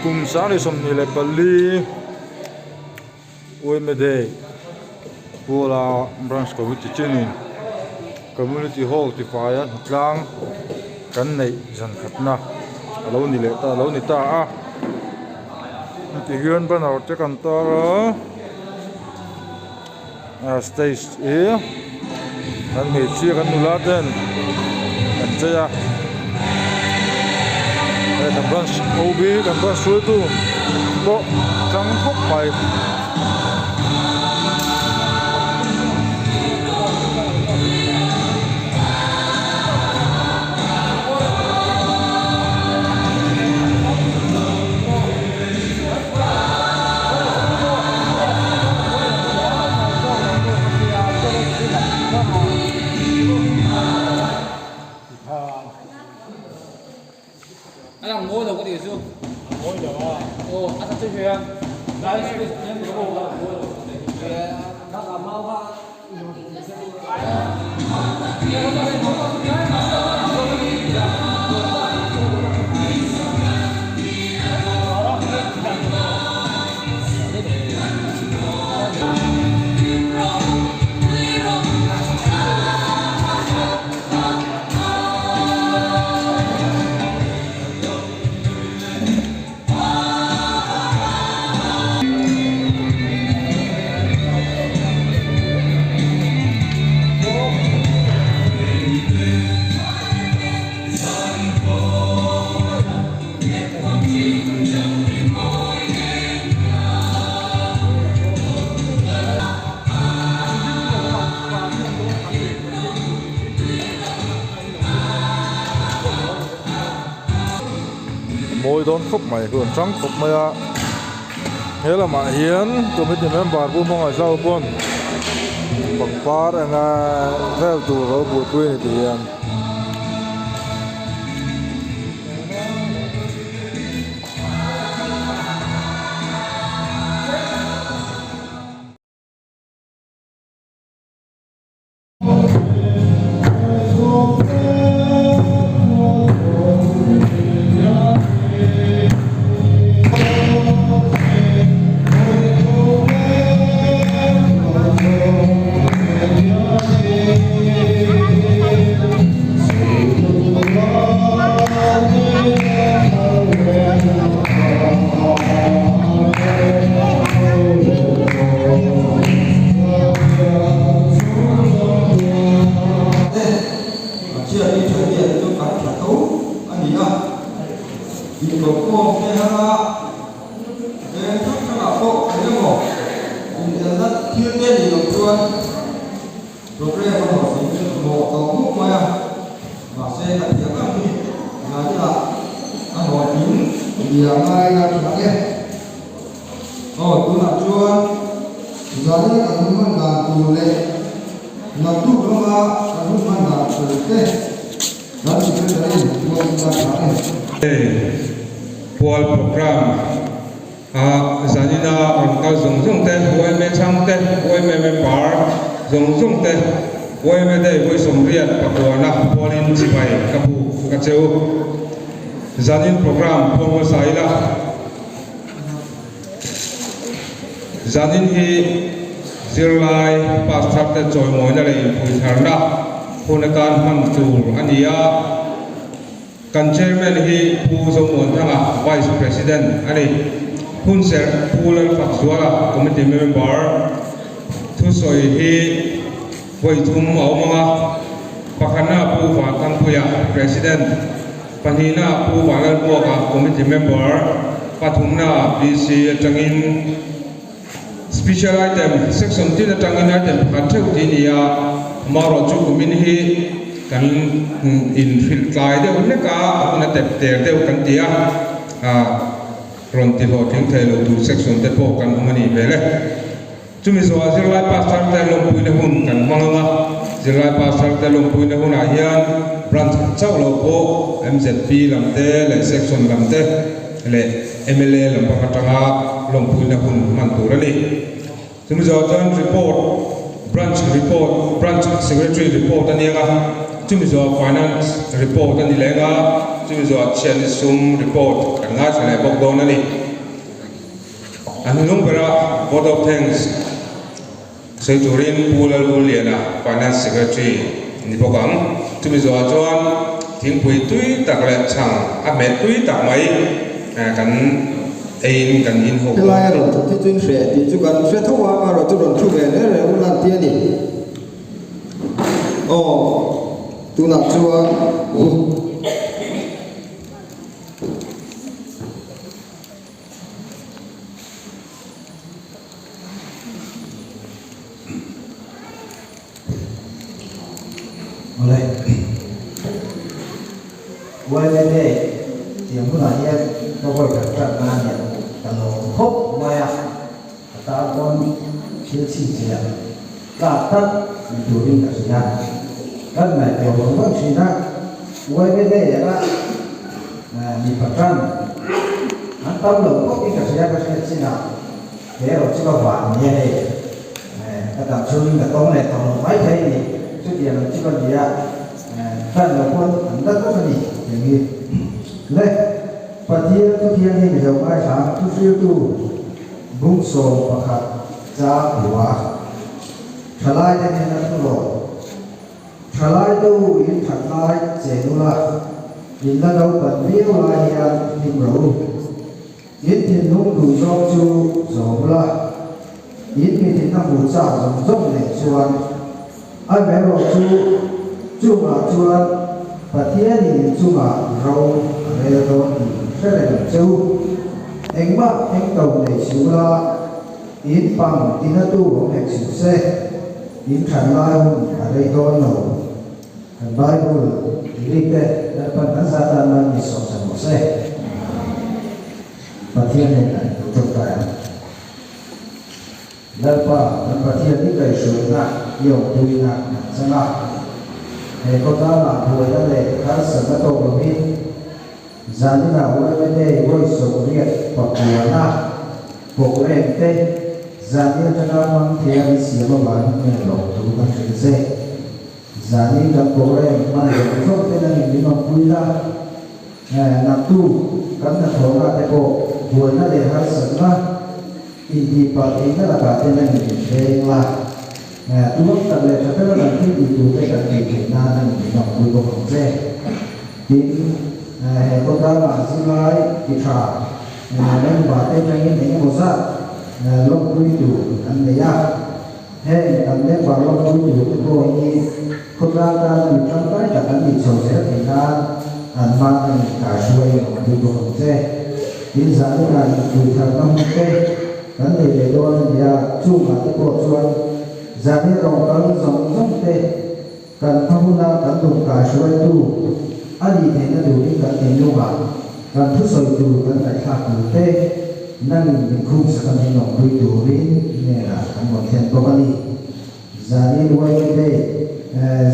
Kum 24 Uime Day Puala Branch Committee chinin Community Hall tifaia hnatlang kan neih zan khatna a lo ni leh ta a lo ni ta a tihian banner te kan tar a ah stage hi kan hmeichhia kan nula ten an chei a hei kan branch OB kan branch hruaitu pawh tang khawp mai. Mawi dawn khawp mai huan hrang khawp mai a he lamah hian committee member pu hmangaih zau pawn pangpar anga vel tur alo buaipui a ni ti hian. Programme a hlawhtling chu mawh tawh mup mai a, mahse ka thiam ang hi ngaihtuah a hlawhtling nia ngai la tha e. Aw tunah chuan zahna kan hun hman dan tur leh naktuk lama kan hun hman dan tur te kan secretary ruat la tha e. Pual programme A zanina rawn kal zawng zawng te, yma chhang te, yma member zawng zawng te, yma day vawi sawmriat pakuana pualin chibai ka buk ka che u. Zanin program pawh hmasa ila. Zanin hi zirlai pass thar te chawimawina leh inphuitharna hun atan hman tur a ni a. Kan Chairman hi Pu Zomuanthanga, Vice President a ni. Hunserh Pu Lalfakzuala, Committee Member, thusawi hi vawi thum a awm ang a, pakhatna Pu Vanthangpuia, President, pahnihna Pu Vanlalbuaka, Committee Member, pathumna VC atangin Special Item, Section tin atangin item pakhat theuh tih a ni a, amaherawhchu kumin hi kan inhrilh tlai deuh hlek a, a hun a tep ter deuh kan ti a, rawn ti hlawhtling thei lo tur section te pawh kan awm a nih hmel e. Chumi zawhah zirlai pastor te lawmpuina hun kan hmang ang a, zirlai pastor te lawmpuina hunah hian branch chauh loh pawh MZP lam te leh section lam te leh mla lampang atanga lawmpuina hun hman tur a ni. Chumi zawh chuan report, branch report, branch secretary report a ni ang a, chumi zawh finance report a ni leng a. Chumi zawhah chhiatni sum report kan ngaithla leh bawk dawn a ni. A hnung bera Vote of Thanks sawi turin Pu Lalvulliana, Finance Secretary ni bawk ang. Chumi zawhah chuan thingpui tui tak leh chhang a hmeh tui tak mai kan eiin kan in ho dawn. Helai a rawn thawk hi chu in hreh tih chu kan hre tho a, amaherawh chu rawn thu ve reng reng ula an ti a ni. Aw, tunah chuan u. Awle, YLA tiang hunah hian ka vawi khat tan nan hian ka lawm khawp mai a, ka tan pawn thil chhinchhiah tlak tak ni turin ka hria. Kan ngaihtuah vang vang thin a, YLA anga mipa tan an tam lo khawpin ka hria ka hriat chinah. He erawh chu ka van ni a hei, ka dam chhungin ka tawng leh tawh lo mai thei a ni. Chutiang ang chu ka ni a, hran lo pawn an la tawk a ni tih hi. Le, Pathian Thuthiang hi Mizo ngaithlang thuhriltu bung 11 chang hua thalaite hnena thu rawh. Thalaite u in that lai che nula, in la naupan viau lai hian hlim rawh u. In thinlung duh zawng chu zawm ula, in mitin a hmuh chak zawng zawng leh chuan amaherawh chu chungah chuan Pathianin in chungah ro a rel dawn tih hre reng ang che u. Engmah engto nei si ula, in pang tinatu awm hek suh se, in than lai hun a rei dawn lo. Kan Bible ri te Lalpan kan zah tan nan mi sawm sa rawh se. Pathian nen kan lo tawngtai ang. Lalpa kan Pathian i kaihhruaina i awmpuina kan chang a. He khawtlangah buaina leh harsatna tawk lovin zaninah YMA vawi 88 na programme te zani atanga hmang thei a min siam avangin nge lawmthu kan hrilh che. Zani kan programme hman zawng zawng ten an inmin awmpui la, naktu kan hnathawhna te pawh buaina leh harsatna intihpalh theihna lakah ten an inmin veng la, tuang tak leh tha taka kan thil tih tur te kan tih theih nan an inmin awmpui bawk ang che. Tin, he khawtlangah zilai ti tha member te atangin eng emaw zat lawmpui tur an nei a. Heng kan member lawmpui tur te pawh hi khawtlang tana mi tangkai tak an nih chho zel theih nan an hma a inkaihruai a awm pui bawk ang che. Tin, zanina inpui tharna hun te kan nei leh dawn a nia, chungah te pawh chuan zanin rawng kal zawng zawng te kan hma huna kan nun kaihruaitu a nih theihna turin kan thinlungah kan thusawi tur kan ngaihthlak tur te nangin min khumsak a min awmpui turin hnenah kan rawn thlen bawk a ni. Zanin YK Day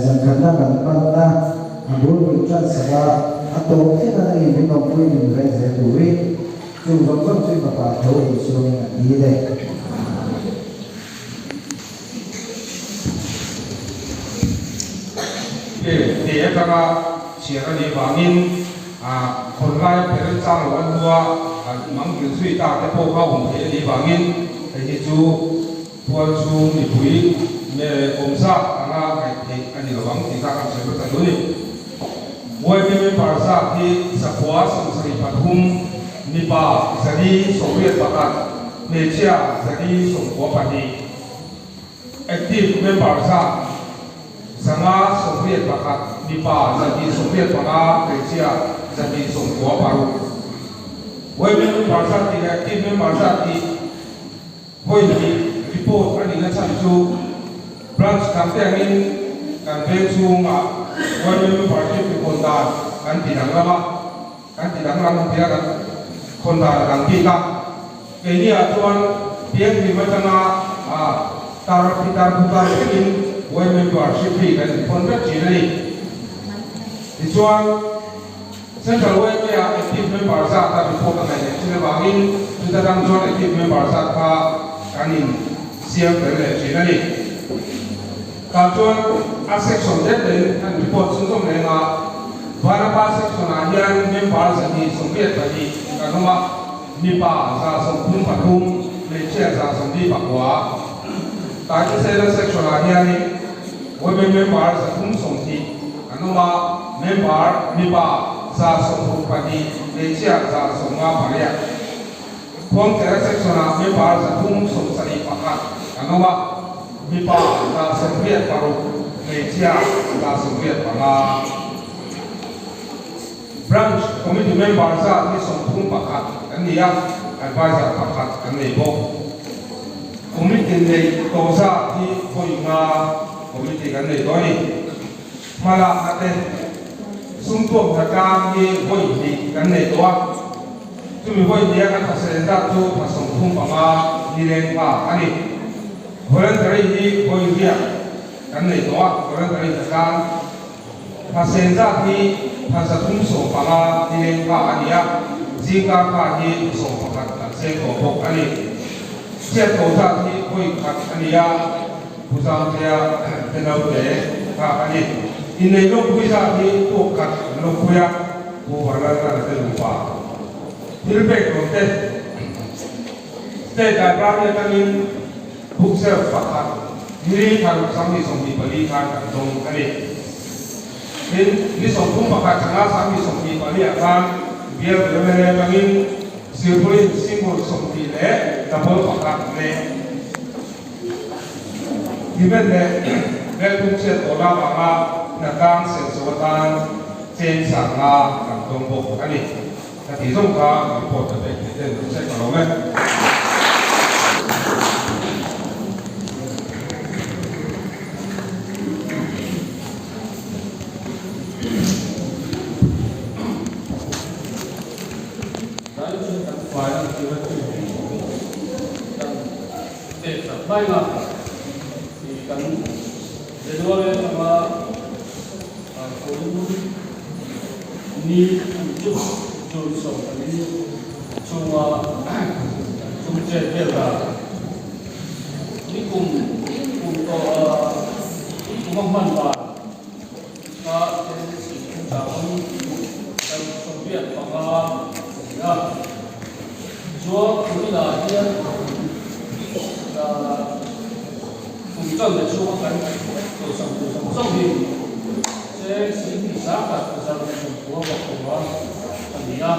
zankhatna kan hmanna a bul min tan sak a, a tawp thleng a nangin min awmpui min veng zel turin chung zawng zawng chu i fapa tho insuangin a dil e. Te atanga chhiar a nih vangin khawnlai a pherh chang loh a hnua mangil zui tak te pawh kha awm theih a nih vangin hei hi chu tual chhung mipui nge awm zat anga ngaih theih a ni lo ang tih kha kan sawi hmasa duh a ni. YB member zat hi 173, mipa 181, hmeichhia 192. Active member zat 581, mipa 185, hmeichhia 196. YB member zat tih leh active member zat tih vawi hnih report a nihna chhan chu branch dang te angin kan veng chhungah YB membership report dan kan ti danglam a. Kan ti danglam ang tia kan khawn dan a dang bik a. Keini ah chuan pianghlim atanga tar pitar putar thlengin Y membership hi kan inkhawn vek thin a ni. Tichuan Central YMA ah active member zat a report a ngaih leh thin avangin chuta tang chuan active member zat kha kan in siam fel leh thin a ni. Tah chuan a section te tein kan report chhunzawm reng a. Vanapa section ah hian member 282 kan awm a, mipa 133, hmeichhia 149. Taitesena section ah hianin women member 320 an awm a, member mipa 162, hmeichhia 158. Khuangchera section ah member 371 an awm a, mipa 86, hmeichhia 75. Branch Committee member zat hi 31 an ni a, adviser pakhat an nei bawk. Committee neih tawh zat hi vawi nga committee kan nei tawh a ni. Hmalakna te sum tuak hna tlang hi vawi hnih kan nei tawh a, chumi vawi hniha kan thasel zat chu thla 35 nileng kha a ni. Voluntary hi vawi riak kan nei tawh a, voluntary hna tlang thasel zat hi thla 315 nileng kha a ni a, zingkar kha hi thla 11 kan seng tawh bawk a ni. Chhiat tawh zat hi vawi khat a ni a. Pu Zangtea te naute kha a ni. Innei lawmpui zat hi tuak khat an lawmpui a, Pu Varlalrana te nupa. Thil pek rawn te, State Library atangin bookshelf pakhat ni thar 2024 khan kan dawng a ni. Tin, ni 31 thanga 2024 ah khan Bial Mla atangin Silpaulin single 20 leh double pakhat leh Event leh Melthum chhiat tawh la vanga hnatlang senso atan cheng sangna kan dawng bawk a ni. Ka tih zawng kha report ka pek theih ten ka check lo e. Dai chu kan fai a tir a chu kan pek tak mai a, i kan January atanga kum ni chu June 14 chhunga chung chet vel ta ni kum kum tawh kum a hman dan kha chang kan 85 a ni a. Chuan kuminah hian kum chang leh chhunga kan tawhsak tur zawng zawng hi cheng singti sang khat 190 pakua a ni a.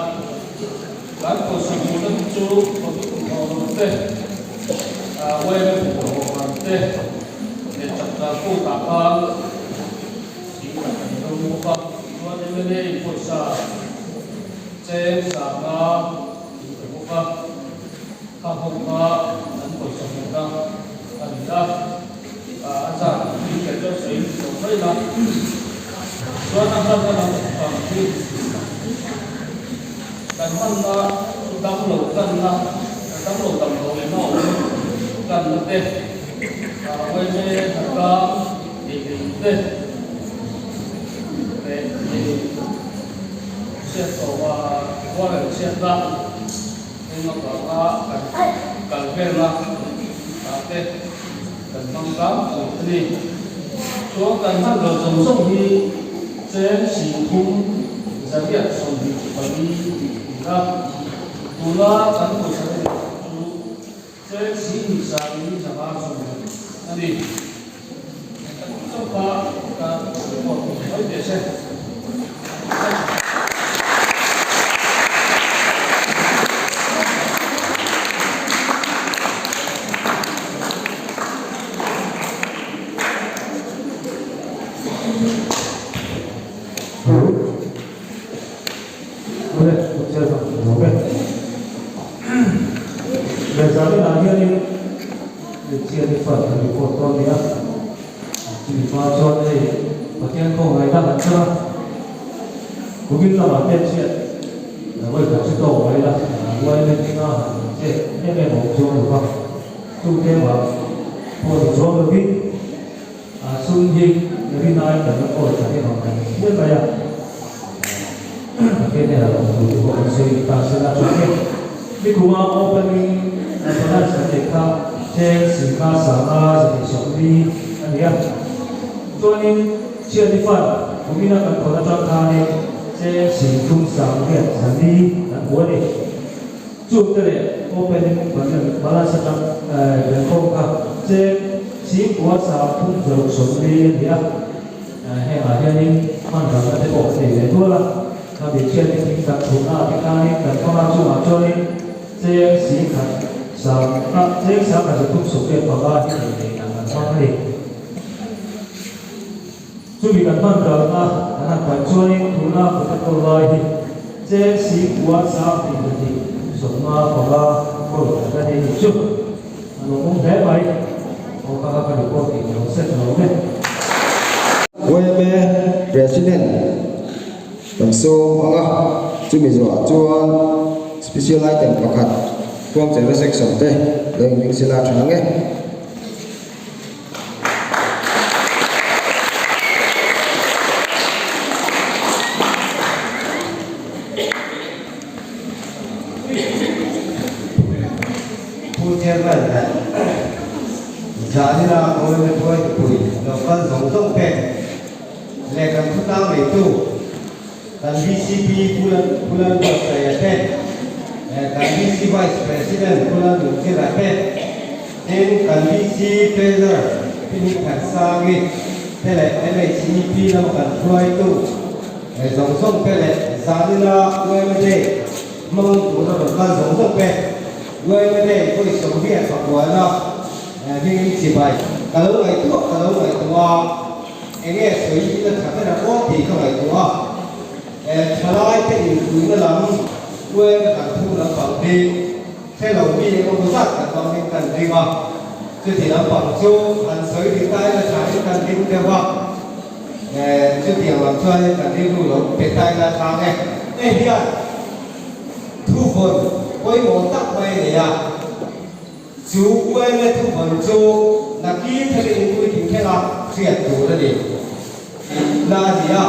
Kan tawhsak turna hi chu khawpui thawhlawm te, yma thawhlawm te leh chapchar kutah khan singkhat kan lo bawk a. Chuan mla in pawisa cheng sanga in pe bawk a, kha ho kha an pawisa hmuhna a ni a, a zat hi ka chauh sawi tawh mai la. Chuan a hmanna lam ang hi kan hmanna chu damlo tlanna, damlo damdawi emaw tlanna te, yma hnatlang ei ei te leh ei chhiat tawh a rual chhiatna eng avanga kan kal velna ah te kan hmang tlangpui a ni. Chuan kan hman lo zawng zawng hi cheng 3,324 ni a, tuna kan pawisa te chu Cheng 2,550 a ni. Chauha ka report mai teh se. Hello. Awle, Hotel ka hmu lo e. Lehzalin ah hianin Chian i fat kan report dawn nia. Chumi hma chuan hei Pathian khawngaihna han chang a, kumin lamah te chian vawi khat chu tawk mai la, uai leh hminga han chet em em a awm chuang lo va, chu tlema pawh ni chuang lovin sum hi rinai kan la kawl tha em ang kan hriat mai a. Pathian hnenah lawm tur te pawh kan sawi ta se la chuan e, nikuma opening balance kan neih kha cheng singkha sanga 240 a ni a. Chuanin Chian i fund. Kumina kan thawn atang khanin cheng singthum sangriat zali kan hmu a ni. Chungte leh opening balance atang belkhawm kha cheng singkua sangthum zaruk sawmli a ni a. Hengah hianin hman ramna te pawh kan nei ve nual a. Khami thiante thing kan chhunna ah te khanin kan hmanga chungah chuanin cheng singkhat sang cheng sangkhat zathum 25 hi nei nei ang kan hmang a ni. Chumi kan hman ralna kan han paih chuanin tuna kut a kawl lai hi cheng singkua 22 55 kawl kan la nei nih chu a lo awm hle mai. Aw ka ka report tih ka lo set lo e. Yma President kan sawm ang a, chumi zawhah chuan Special Item pakhat Khuangchera Section te lo inring sela tha ang e. Pu Chairman leh Zanina Government hruaitupui lo kal zawng zawng te leh kan khawtlang neitu kan VCP Pu Lalbuatsaia te leh kan VC Vice President Pu Lalnunzira te Tin, kan VC Treasurer Pi Hmingthansangi te leh MHEP lama kan hruaitu zawng zawng te leh zanina yma Day hmang tura rawn kal zawng zawng te, yma Day vawi 80 pakuana hmingin chibai ka lo ngaihtuah ka lo ngaihtuah a, enge sawi ila tha ber a aw tih ka ngaihtuah a, thalai te inpuina lam yma kan thu lampang hi Hre lo mi emaw bu zat kan awmin kan ring a, chuti lampang chu han sawi ri ta ila thain kan ring deuh a, chutiang lam chuanin kan rilru lo pe ta ila tha nge. Hei hian thuvawn pawimawh tak mai a nei a, chu uaina thuvawn chu nakin thil inpui thing thlenga hriat tur a ni na a ni a.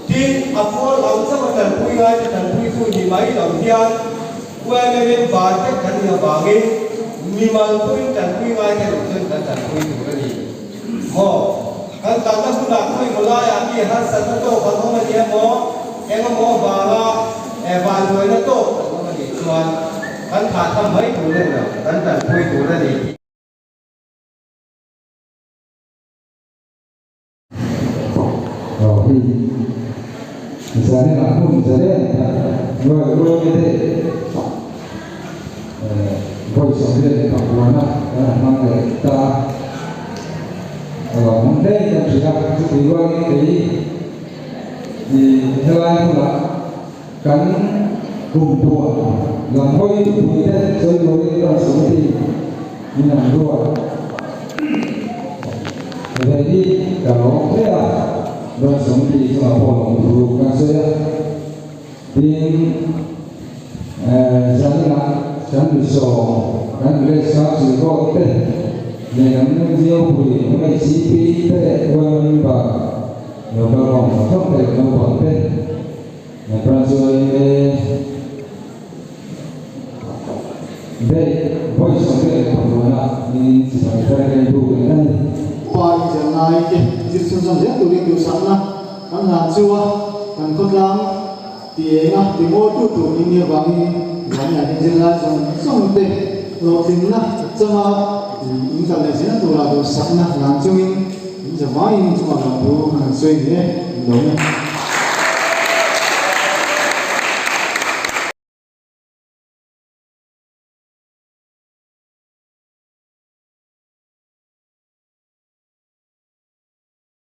Tin, a pawl ang chauh a tanpui ngaite tanpuitu ni mai lo hian, Uaime member vek kan nih avangin mimal pawhin tanpui ngai te loh chuan kan tanpui tur a ni maw? Kan kalna hunah khawi maw laiah mi harsatna tawk an awm a ni emaw, eng emaw avanga vanduaina tawk an awm a nih chuan kan thah tham mai tur a ni lo, kan tanpui tur a ni. Zaninah hmun zalen tak nuai ruai te vawi 25na kan han hmang leh ta a, a lawmawm hle kan hria a, chutih rualin kei helai hmunah kan kumpuan lam hawi tupui te sawi turin rawn sawmti min an ruat. Ve hi ka lawm hle a, rawn sawmti chungah pawh lawm thu kan sawi a, tin zaninah kan misawm kan village council board te leh kan NGO pui MHCP te leh World member local home zawng zawng te leh naupang te Branch yma Day vawi 25na hmingin chibai ber rei bu leh a ni. Pa inzirlai te zir chhunzawm zel turin duhsakna kan hlan chu a, kan khawtlang ti enga ti mawitu tur in nih avangin Vania inzirlai zawng zawng te hlawhtlinna changa in kal leh zel tura duhsakna hlan chungin in zavaiin chungah lawmthu kan han sawi ni e, in lo e.